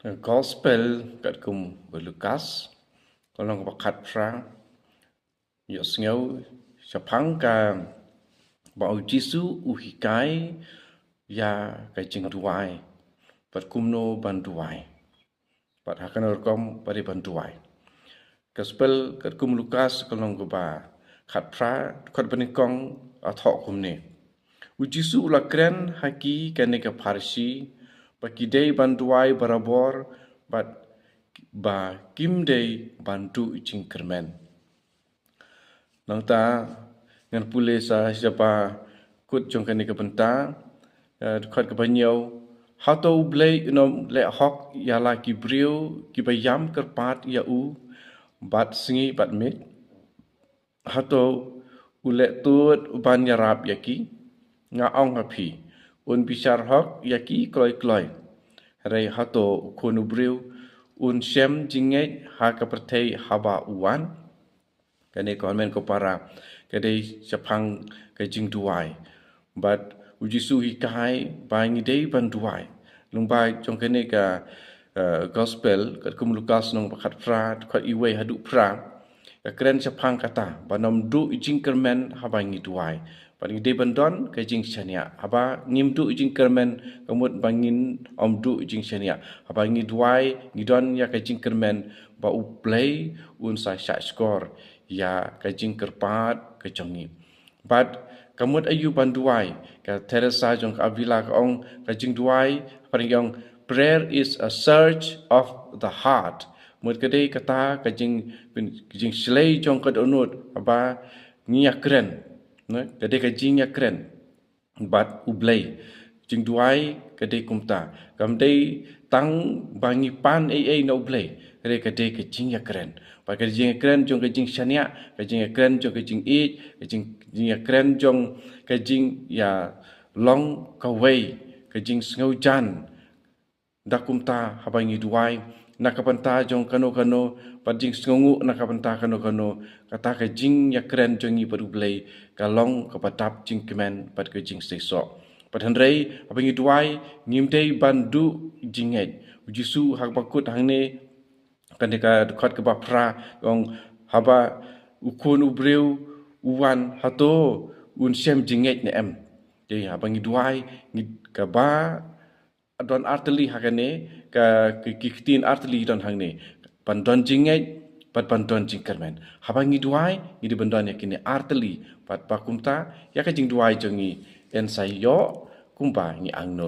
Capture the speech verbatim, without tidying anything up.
Gospel katkum u Lukas, ka lynnong ba khatphra, ïohsngew shaphang kaba u Jisu u hikai ïa ka jingduwai bad kumno ban duwai, bad ha kano rukom ba dei ban duwai. Gospel katkum u Lukas, ka lynnong kaba khatphra, dkhot banyngkong, thoh kumne: U Jisu u la kren ha ki kane ka pharshi ba ki dei ban duwai barabor bad ba kim dei ban duh jingkyrmen. Nangta ngan pule sa shaphang kut jong kane ka bynta, eh, dkhot kaba hynñiew: Hato U Blei un ym leh hok ïa la ki briew kiba ïam kyrpad ïa u bad sngi bad miet? Hato u leh tud ban ïarap ïa ki? Nga ong ha phi, un bishar hok ïa ki kloi kloi. Hynrei hato u Khun u Briew un shem jingngeit ha ka pyrthei haba u wan? Kane ko hynmen ko para, ka dei shaphang ka jingduwai. Bad u Jisu u hikai ba ngi dei ban duwai. Lyngba jong kane ka, eh, Gospel katkum u Lukas, lynnong ba khatphra, dkhot iwei haduh phra, ka kren shaphang kata ban ym duh jingkyrmen haba ngi duwai. Bad ngi dei ban don ka jingshaniah. Haba ngim duh jingkyrmen, ka mut ba ngin ym duh jingshaniah. Haba ngi duwai, ngi don ïa ka jingkyrmen ba U Blei un sa shahshkor ïa ka jingkyrpad ka jong ngi. Bad ka mut aïu ban duwai? Ka Teresa jong ka Avila ka ong, ka jingduwai, phareng ki ong, "Prayer is a search of the heart." Mut ka dei kata ka jing, jingshlei jong ka dohnud, haba ngi ïakren, ne? Ka dei ka jingïakren bad U Blei. Jingduwai ka dei kumta. Kam dei tang ba ngi pan ei ei na U Blei, hynrei ka dei ka jingïakren. Bad ka jingïakren jong ka jingshaniah, ka jingïakren jong ka jingïeit, ka jing, jingïakren jong ka jingïalong kawei, ka jingsngewjan. Da kumta haba ngi duwai na ka bynta jong kano kano, bad jingsngewnguh na ka bynta kano kano, kata ka jingïakren jong ngi bad U Blei ka long kaba dap jingkmen bad ka jingseisoh. Bad hynrei haba ngi duwai, ngim dei ban duh jingngeit. U Jisu ha kaba kut hangne, kane ka dkhot kaba phra, ka ong, haba u Khun u Briew u wan, hato un shem jingngeit ne em? Te haba ngi duwai, ngi, kaba don artylli ha kane ka, ki, ki ktien artylli don hangne. Ban don jingngeit bad ban don jingkyrmen. Haba ngi duwai, ngi dei ban don ïa kine artylli. Bad ba kumta, ïa ka jingduwai jong ngi yn sa ïoh kumba ngi angnud.